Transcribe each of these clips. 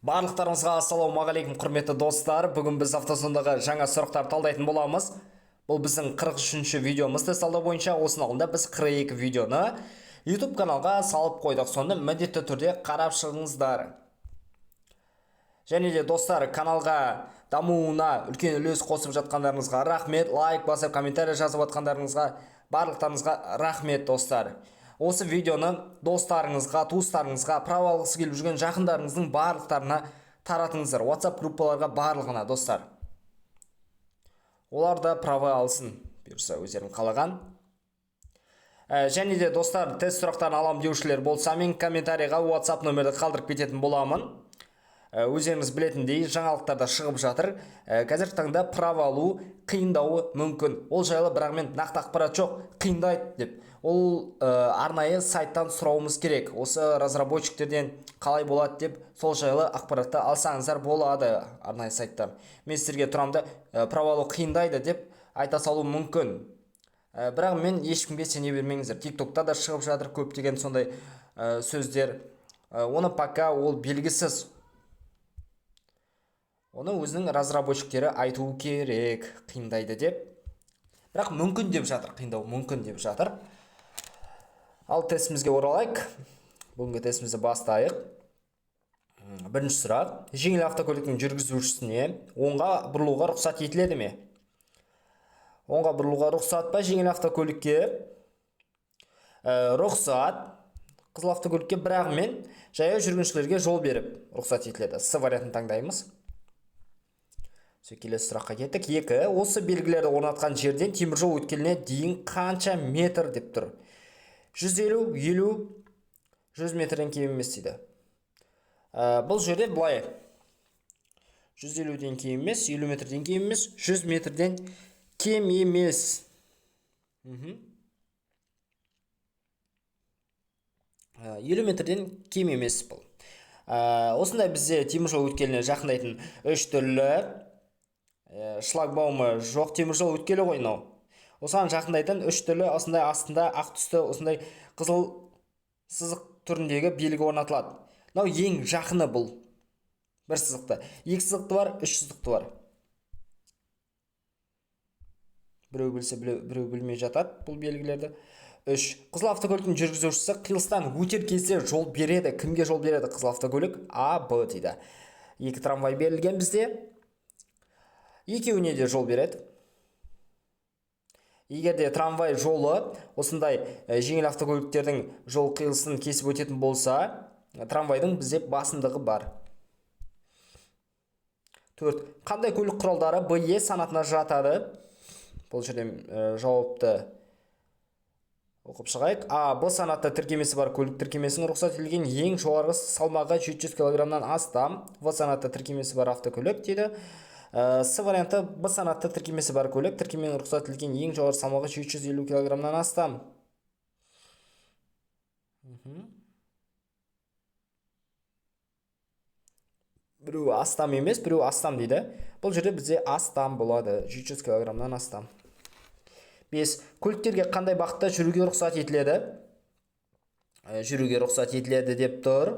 Барлықтарыңызға ассалаумағалейкум, құрметті достар. Бүгін біз автозондағы жаңа сұрақтар талдайтын боламыз. Бұл біздің 43-ші видеомыз тест талдау бойынша. Осының алдында біз 42 видеоны YouTube каналға салып қойдық. Соны міндетті түрде қарап шығыңыздар. Және де достар, каналға дамуына үлкен үлес қосып жатқандарыңызға рахмет. Лайк басып, комментарий жазып жатқандарыңызға барлықтарыңызға рахмет, достар. Осы видеоны достарыңызға, туыстарыңызға, право алғысы келіп жүрген жақындарыңыздың барлықтарына таратыңыздар. WhatsApp группаларға барлығына, достар. Олар да право алсын, бұйырса өздерің қалаған. Және де достар, тест сұрақтарын алам деушілер болса, мен комментарийға WhatsApp нөмірді қалдырып кететін боламын. Өздеріңіз білетіндей, жаңалықтарда шығып жатыр. Қазіргі таңда право алу қиындауы мүмкін. Ол жайлы бірақ мен нақты ақпарат жоқ, қиындайды деп. Ол арнайы сайттан сұрауымыз керек. Осы разработчиктерден қалай болады деп, сол жайлы ақпаратты алсаңыздар болады арнайы сайттан. Мен сіздерге тұрамды право алу қиындайды деп айта салу мүмкін. Бірақ мен ешкімге сене бермеңіздер. TikTokта да шығып жатыр көптеген сондай сөздер. Оны пока ол белгісіз. Оны өзінің разработчиктері айтуы керек, қиындайды деп. Бірақ мүмкін деп жатыр, қиындау мүмкін деп жатыр. Ал тестімізге оралайық. Бүгінгі тестімізді бастайық. Бірінші сұрақ. Жеңіл автокөліктің жүргізушісіне оңға бұрылуға рұқсат етіледі ме? Оңға бұрылуға рұқсат па жеңіл автокөлікке? Рұқсат. Қызыл автокөлікке, бірақ мен жаяу жүргіншілерге жол беріп рұқсат етіледі. С вариантын таңдаймыз. Все, келесі сұраққа кеттік. 2. Осы белгілерді орнатқан жерден теміржол өткеліне дейін қанша метр деп тұр? 150, 50, 100 метрден кем емес дейді. Бұл жерде былай. 150-ден кем емес, 50 метрден кем емес, 100 метрден кем емес. 50 метрден кем емес бұл. Осындай бізде теміржол өткеліне жақындайтын үш түрлі шлагбаумы жоқ теміржол өткелі ғой мынау. Осыған жақындайтын үш түрлі осындай астында ақ түсті осындай қызыл сызық түріндегі белгі орнатылады. Мынау ең жақыны бұл. Бір сызықты. Екі сызықты бар, үш сызықты бар. Біреу білсе, біреу білмей жатады бұл белгілерді. 3. Қызыл автокөліктің жүргізушісі қиылыстан өтер кезде жол береді. Кімге жол береді қызыл автокөлік? А, Б дейді. Екі трамвай берілген бізде. Екеуіне де жол береді. Егер де трамвай жолы осындай жеңіл автокөліктердің жол қиылысын кесіп өтетін болса, трамвайдың бізде басымдығы бар. 4. Қандай көлік құралдары Б, Е санатына жатады? Бұл жерден жауапты оқып шығайық. А, Б санатты тіркемесі бар көлік тіркемесінің рұқсат етілген ең жоғарғы салмағы 700 килограммнан астам. В санатты тіркемесі бар автокөлік дейді. С варианты Б санатты тіркемесі бар көлік тіркеменің рұқсат етілген ең жоғары салмағы 750 килограммнан астам. Біреу астам емес, біреу астам дейді. Бұл жерде бізде астам болады, 700 килограммнан астам. 5. Көліктерге қандай бағытта жүруге рұқсат етіледі? Жүруге рұқсат етіледі деп тұр.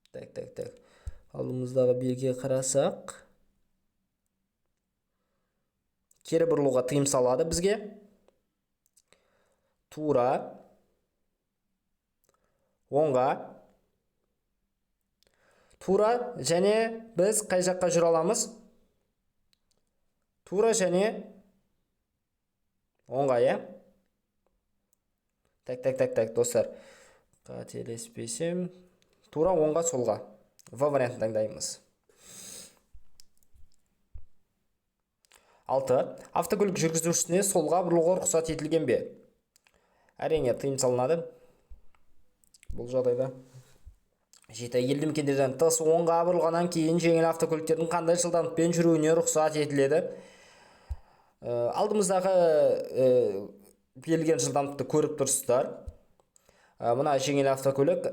Так, так, так. Алдымыздағы белгіге қарасақ. Кері бұрылуға тыйым салады бізге. Тура. Оңға. Тура және біз қай жаққа жүре аламыз? Тура және оңға, иә? Так, так, так, так, достар. Қателеспесем, тура, оңға, солға. В вариантын таңдаймыз. 6. Автокөлік жүргізушісіне солға бұрылуға рұқсат етілген бе? Әрине, тыйым салынады. Бұл жағдайда. 7. Елді мекендерден тыс оңға бұрылғаннан кейін жеңіл автокөліктердің қандай жылдамдықпен жүруіне рұқсат етіледі? Алдымыздағы берілген жылдамдықты көріп тұрсыздар. Мына жеңіл автокөлік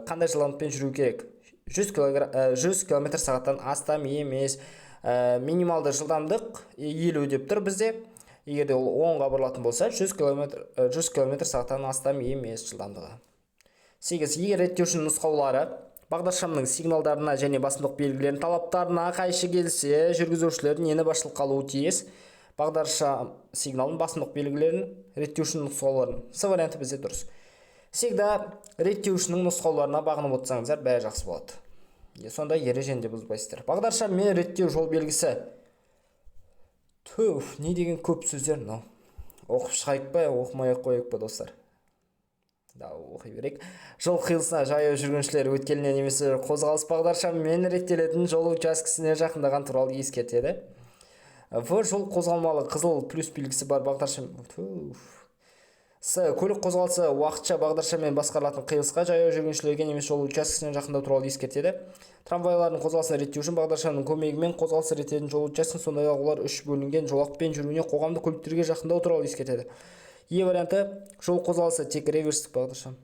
қандай жылдамдықпен жүру керек? 100 километр сағаттан астам емес. Минималды жылдамдық 50 деп тұр бізде. Егер де ол оңға бұрылатын болса, 100 километр сағаттан астам емес жылдамдығы. 8. Егер реттеушінің нұсқаулары бағдаршамның сигналдарына және басымдық белгілерінің талаптарына қайшы келсе, жүргізушілер нені басшылыққа алуы тиіс? Бағдаршам сигналын, басымдық белгілерін, реттеушінің нұсқауларын. С варианты бізде дұрыс. Всегда реттеушінің нұсқауларына бағынып отырсаңыздар, бәрі жақсы болады. Сонда ережені де бұзбайсыздар. Бағдаршам мен реттеу жол белгісі. Түф, не деген көп сөздер мынау. Оқып шығайық па, оқымай ақ қояйық па, достар? Да, оқи берейік. Жол қиылысына жаяу жүргіншілер өткеліне немесе қозғалыс бағдаршамымен реттелетін жол учаскесіне жақындаған туралы ескертеді. В. Жол қозғалмалы қызыл плюс белгісі бар бағдаршам. С. Көлік қозғалысы уақытша бағдаршаммен басқарылатын қиылысқа жаяу жүргіншілерге немесе жол учаскесіне жақындау туралы ескертеді. Трамвайлардың қозғалысын реттеу үшін бағдаршамның көмегімен қозғалысы реттелетін жол учаскесін, сондай-ақ олар үш бөлінген жолақпен жүруіне қоғамдық көліктерге жақындау туралы ескертеді. Е варианты жол қозғалысы тек реверстік бағдаршам.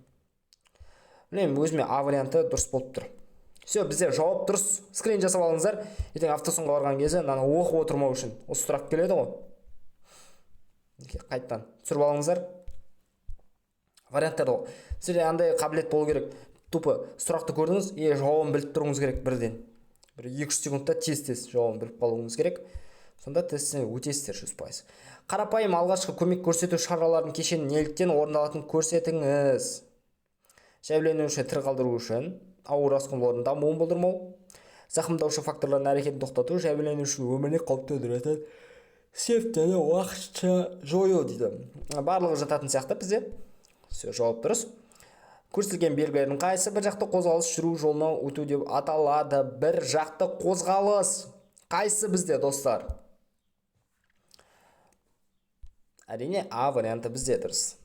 Білмеймін, өзіме А варианты дұрыс болып тұр. Все, бізде жауап дұрыс. Скрин жасап алыңыздар. Ертең автосынға барған кезде мынаны оқып отырмау үшін. Осы сұрақ келеді ғой. Қайтадан түсіріп алыңыздар. Варианттар ол. Сізде андай қабілет болу керек. Тупо сұрақты көрдіңіз, жауабын біліп тұруыңыз керек бірден. Бір 2-3 секундта тез-тез жауабын біліп қалуыңыз керек. Сонда тесттен өтесіздер 100%. Қарапайым алғашқы көмек көрсету шараларының кешені неліктен орындалатынын көрсетіңіз. Жәбірленушіні тірі қалдыру үшін, ауыр асқынулардың дамуын болдырмау, зақымдаушы факторлардың әрекетін тоқтату, жәбірленушінің өміріне қауіп төндіретін себептерді уақытша жою дейді. Барлығы жататын сияқты бізде. Все, жауап дұрыс. Көрсетілген белгілердің қайсысы бір жақты қозғалыс жүру жолына өту деп аталады? Бір жақты қозғалыс қайсысы бізде, достар? Әрине, А варианты бізде дұрыс.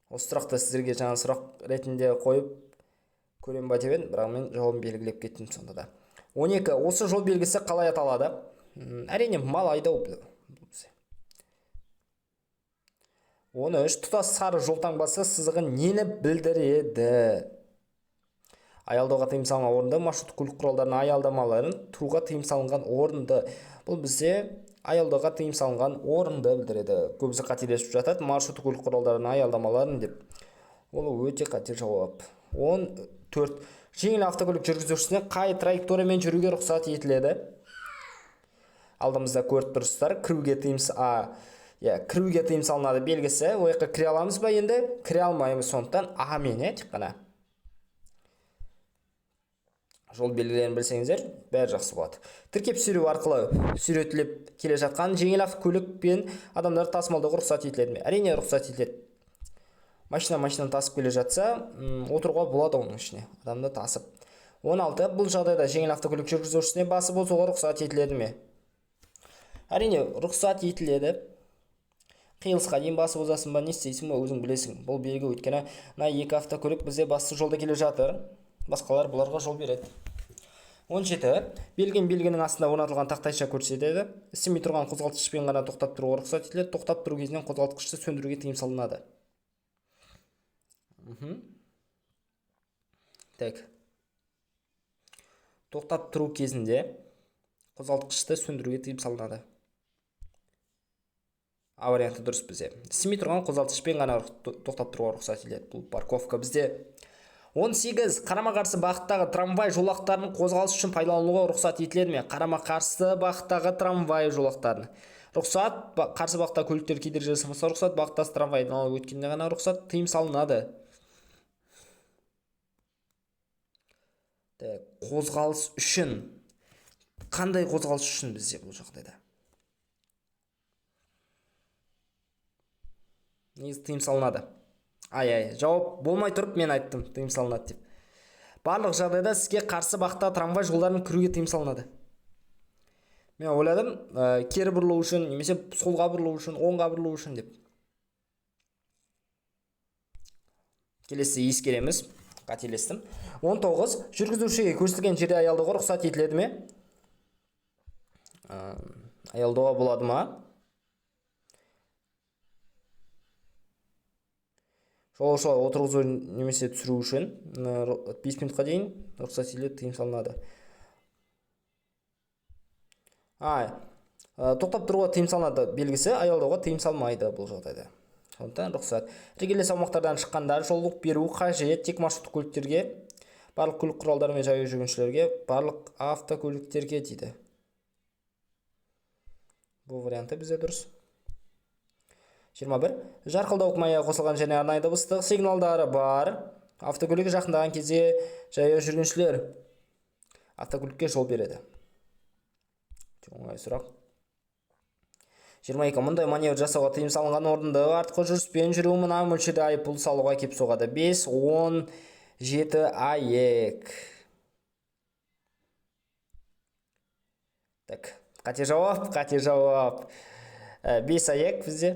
Осы сұрақты сіздерге жаңа сұрақ ретінде қойып көрем ба деп едім, бірақ мен жауабын белгілеп кеттім сонда да. 12. Осы жол белгісі қалай аталады? Әрине, мал айдау. 13. Тұтас сары жол таңбасы сызығы нені білдіреді? Аялдауға тыйым салынған орынды, маршруттық көлік құралдарының аялдамаларын, тұруға тыйым салынған орынды. Бұл бізде аялдауға тыйым салынған орынды білдіреді. Көбісі қателесіп жатады, маршруттық көлік құралдарының аялдамаларын деп. Ол өте қате жауап. 14. Жеңіл автокөлік жүргізушісіне қай траекториямен жүруге рұқсат етіледі? Алдымызда көріп тұрсыздар, кіруге тыйым кіруге тыйым салынады белгісі. Ол жаққа кіре аламыз ба енді? Кіре алмаймыз, сондықтан А мен, тек қана. Жол белгілерін білсеңіздер, бәрі жақсы болады. Тіркеп сүйреу арқылы сүйретіліп келе жатқан жеңіл автокөлік пен адамдарды тасымалдауға рұқсат етіледі ме? Әрине, рұқсат етіледі. Машина тасып келе жатса, отыруға болады оның ішіне, адамды тасып. 16. Бұл жағдайда жеңіл автокөлік жүргізушісіне басып озуға рұқсат етіледі ме? Әрине, рұқсат етіледі. Қиылысқа дейін басып озасың ба, не істейсің ба, өзің білесің. Бұл белгі, өйткені мына екі автокөлік бізде басты жолда келе жатыр. Басқалар бұларға жол береді. 17. Белген белгінің астында орнатылған тақтайша көрсетеді. Істемей тұрған қозғалтқышпен ғана тоқтап тұруға рұқсат етіледі. Тоқтап тұру кезінен қозғалтқышты сөндіруге тыйым салынады. Так. Тоқтап тұру кезінде қозғалтқышты сөндіруге тыйым салынады. А варианты дұрыс бізде. Істемей тұрған қозғалтқышпен ғана тоқтап тұруға рұқсат етіледі. Бұл парковка бізде. 18. Қарама-қарсы бағыттағы трамвай жолақтарының қозғалыс үшін пайдалануға рұқсат етіледі ме? Қарама-қарсы бағыттағы трамвай жолақтарын. Рұқсат, қарсы бағыттағы көліктер кедергі жасамаса рұқсат, бағыттас трамвайдан алып өткенде ғана рұқсат, тыйым салынады. Так, қозғалыс үшін. Қандай қозғалыс үшін бізде бұл жағдайда? Негізі тыйым салынады. Ай, жауап болмай тұрып мен айттым, тыйым салынады деп. Барлық жағдайда сізге қарсы бағытта трамвай жолдарын кіруге тыйым салынады. Мен ойладым, кері бұрылу үшін, немесе солға бұрылу үшін, оңға бұрылу үшін деп. Келесі ескереміз, қателестім. 19. Жүргізушіге көрсетілген жерде аялдауға рұқсат етіледі ме? Аялдауға болады ма? Жолаушылар отырғызу немесе түсіру үшін 5 минутқа дейін рұқсат етіледі, тыйым салынады. Тоқтап тұруға тыйым салынады белгісі, аялдауға тыйым салмайды бұл жағдайда. Сондықтан рұқсат. Іргелес аумақтардан шыққанда жол беру қажет тек маршруттық көліктерге, барлық көлік құралдары мен жаяу жүргіншілерге, барлық автокөліктерге дейді. Бұл варианты бізде дұрыс. 21. Жарқылдауық маяғы қосылған және арнайы дыбыстық сигналдары бар. Автокөлігі жақындаған кезде жаяу жүргіншілер автокөлікке жол береді. Оңай сұрақ. 22. Мұндай маневр жасауға тыйым салынған орында артқы жүріспен жүру мына мөлшерде айыппұл салуға кеп соғады. 5, 10, 7 АЕК. Так, қате жауап, қате жауап. 5 АЕК бізде.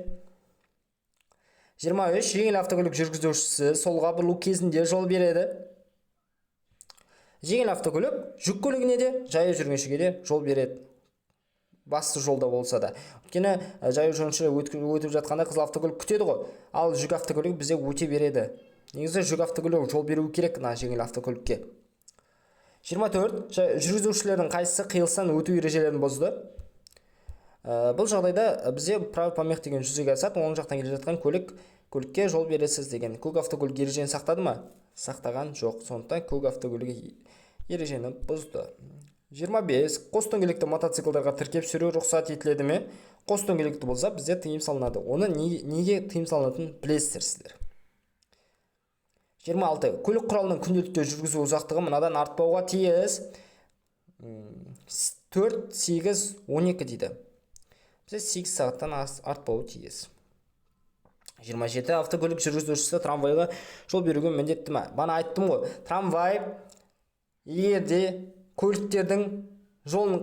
23. Жеңіл автокөлік жүргізушісі солға бұрылу кезінде жол береді. Жеңіл автокөлік жүк көлігіне де, жаяу жүргіншіге де жол береді. Басты жолда болса да. Өйткені жаяу жүргінші өтіп жатқанда қызыл автокөлік күтеді ғой. Ал жүк автокөлігі бізде өте береді. Негізі жүк автокөлігі жол беру керек мына жеңіл автокөлікке. 24. Жүргізушілердің қайсысы қиылыстан өту ережелерін бұзды? Бұл жағдайда бізде правый помех деген жүзеге асады. Оң жақтан келе жатқан көлікке жол бересіз деген. Көк автокөлік ережені сақтады ма? Сақтаған жоқ. Сондықтан көк автокөлігі ережені бұзды. 25. Қос дөңгелекті мотоциклдарға тіркеп сүру рұқсат етіледі ме? Қос дөңгелекті болса, бізде тыйым салынады. Оны неге тыйым салынатынын білесіздер сіздер. 26. Көлік құралының күнделікті жүргізу ұзақтығы мынадан артпауға тиіс. 4, 8, 12 дейді. Бізде 8 сағаттан артпауы тиіс. 27. Автокөлік жүргізушісі трамвайға жол беруге міндетті ме? Бана айттым ғой, трамвай егер де көліктердің жолын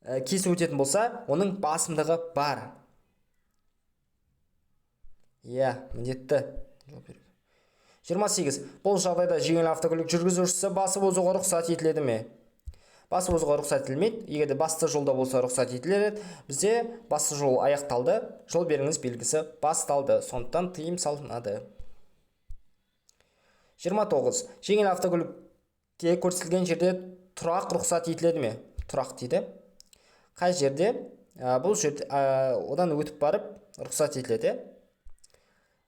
кесіп өтетін болса, оның басымдығы бар. Иә, міндетті жол беру. 28. Бұл жағдайда жеңіл автокөлік жүргізушісі басып озуға рұқсат етіледі ме? Басып озуға рұқсат етілмейді. Егер де басты жолда болса рұқсат етіледі. Бізде басты жол аяқталды, жол беріңіз белгісі басталды. Сондықтан тыйым салынады. 29. Жеңіл автокөлікке көрсетілген жерде тұрақ рұқсат етіледі ме? Тұрақ дейді. Қай жерде? Бұл жерде одан өтіп барып рұқсат етіледі.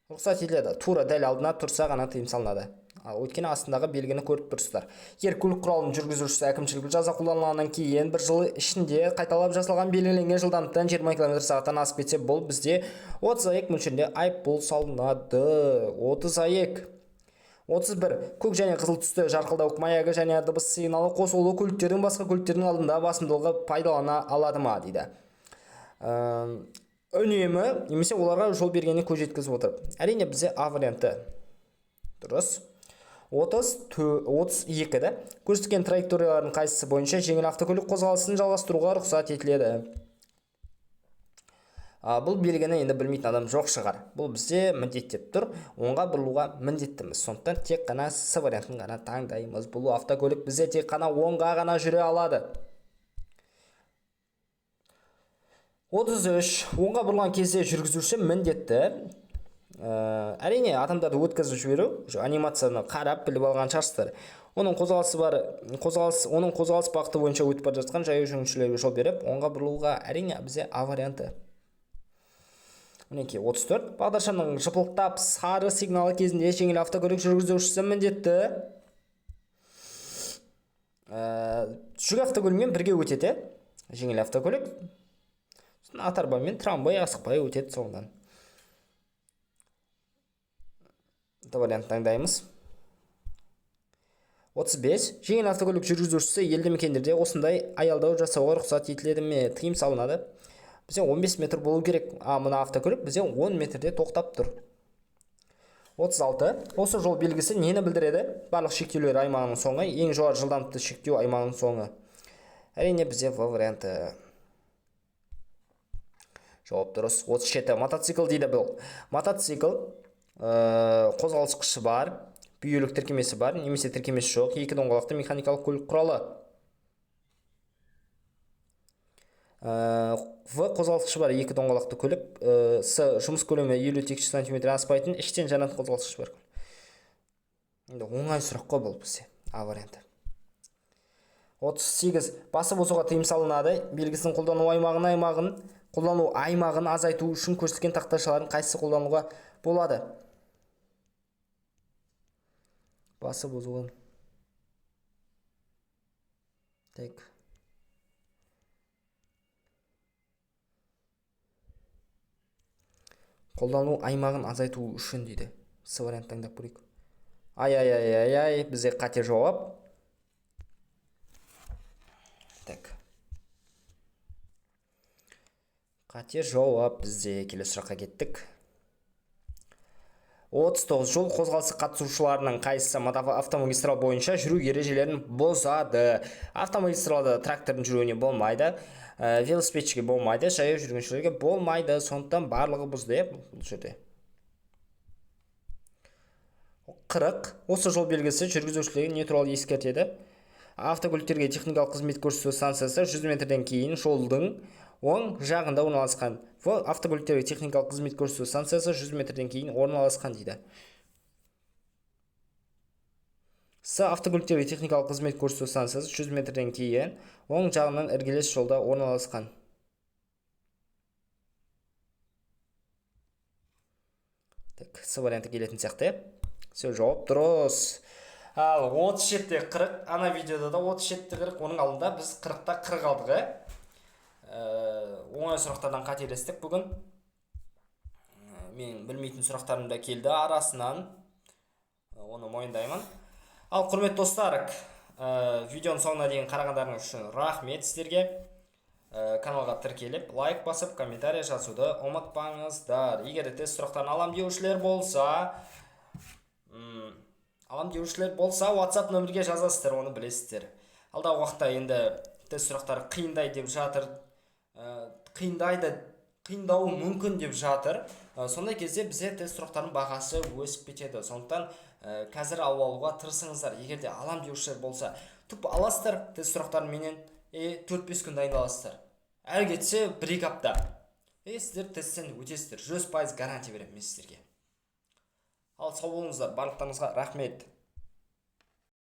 Рұқсат етіледі. Тура дәл алдына тұрса ғана тыйым салынады. Өйткені астындағы белгіні көріп тұрсыздар. Егер көлік құралының жүргізушісі әкімшілік жаза қолданылғаннан кейін бір жыл ішінде қайталап жасалған белгіленген жылдамдықтан 20 км/сағаттан асып кетсе, бұл бізде 30 АЕК мөлшерінде айыппұл салынады. 30 АЕК. 31. Көк және қызыл түсті жарқылдауық маягі және дыбыс сигналы қосулы көліктердің басқа көліктердің алдында басымдылығы пайдалана алады ма дейді. Үнемі немесе оларға жол бергеніне көз жеткізіп отыр. Әрине бізде А варианты дұрыс. 32 да. Көрсеткен траекториялардың қайсысы бойынша жеңіл автокөлік қозғалысын жалғастыруға рұқсат етіледі? Бұл белгіні енді білмейтін адам жоқ шығар. Бұл бізде міндеттеп тұр. Оңға бұрылуға міндеттіміз. Сондықтан тек қана С вариантын ғана таңдаймыз. Бұл автокөлік бізде тек қана оңға ғана жүре алады. 33. Оңға бұрылған кезде жүргізуші міндетті. Әрине адамдарды өткізіп жіберу, анимацияны қарап біліп алған шығарсыздар. Оның қозғалысы бар, оның қозғалыс бағыты бойынша өтіп бара жатқан жаяу жүргіншілерге жол беріп, оңға бұрылуға әрине бізде А варианты. Мінекей 34. Бағдаршамның жыпылықтап сары сигналы кезінде жеңіл автокөлік жүргізушісі міндетті жүк автокөлігімен бірге өтеді. Жеңіл автокөлік сосын ат арбамен трамвай асықпай өтеді соңынан. Д вариант таңдаймыз. 35. Жеңіл автокөлік жүргізушісі елді мекендерде осындай аялдау жасауға рұқсат етіледі ме? Тыйым салынады. Бізде 15 метр болу керек. А мына автокөлік бізде 10 метрде тоқтап тұр. 36. Осы жол белгісі нені білдіреді? Барлық шектеулер аймағының соңы, ең жоғары жылдамдықты шектеу аймағының соңы. Әрине бізде В варианты. Жауап дұрыс. 37. Мотоцикл дейді бұл. Мотоцикл қозғалтқышы бар, бүйелік тіркемесі бар, немесе тіркемесі жоқ, екі доңғалақты механикалық көлік құралы. В қозғалтқышы бар, екі доңғалақты көлік. С жұмыс көлемі 50 текше сантиметрден аспайтын, іштен жанатын қозғалтқышы бар. Енді оңай сұрақ қой бұл бізде. А варианты. 38. Басып озуға тыйым салынады. Белгісін қолдану аймағын Қолдану аймағын азайту үшін көрсетілген тақтайшалардың қайсысы қолдануға болады? Басы бұзылған. Так. Қолдану аймағын азайту үшін дейді. С вариант таңдап көрейік. Ай, ай, ай, ай, ай, бізде қате жауап. Так. Қате жауап бізде. Келесі сұраққа кеттік. 39. Жол қозғалысы қатысушыларының қайсысы автомагистраль бойынша жүру ережелерін бұзады? Автомагистралда трактордың жүруіне болмайды, велосипедшіге болмайды, жаяу жүргіншілерге болмайды. Сондықтан барлығы бұзды, бұл жерде. 40. Осы жол белгісі жүргізушілерге не туралы ескертеді? Автокөліктерге техникалық қызмет көрсету станциясы 100 метрден кейін жолдың оң жағында орналасқан. В автокөліктерге техникалық қызмет көрсету станциясы 100 метрден кейін орналасқан дейді. С автокөліктерге техникалық қызмет көрсету станциясы 100 метрден кейін оң жағынан іргелес жолда орналасқан. Так, С варианты келетін сияқты. Все, жауап дұрыс. Ал 37-те 40, ана видеода да 37-те 40, оның алдында біз 40-та 40 алдық, Оңай сұрақтардан қателестік бүгін. Мен білмейтін сұрақтарым да келді арасынан. Оны мойындаймын. Ал құрметті достар, видеоның соңына дейін қарағандарыңыз үшін рахмет сіздерге. Каналға тіркеліп, лайк басып, комментарий жазуды ұмытпаңыздар. Егер де тест сұрақтарын алам деушілер болса, WhatsApp нөмірге жазасыздар, оны білесіздер. Алдағы уақытта енді тест сұрақтары қиындай деп жатыр. Қиындауы мүмкін деп жатыр. Сондай кезде бізде тест сұрақтарының бағасы өсіп кетеді. Сондықтан қазір алып алуға тырысыңыздар. Егер де алам деушілер болса, тупо аласыздар тест сұрақтарын менен, 4-5 күн дайындаласыздар. Әрі кетсе 1-2 апта. Сіздер тесттен өтесіздер. 100% гарантия беремін мен сіздерге. Ал сау болыңыздар, барлықтарыңызға рахмет.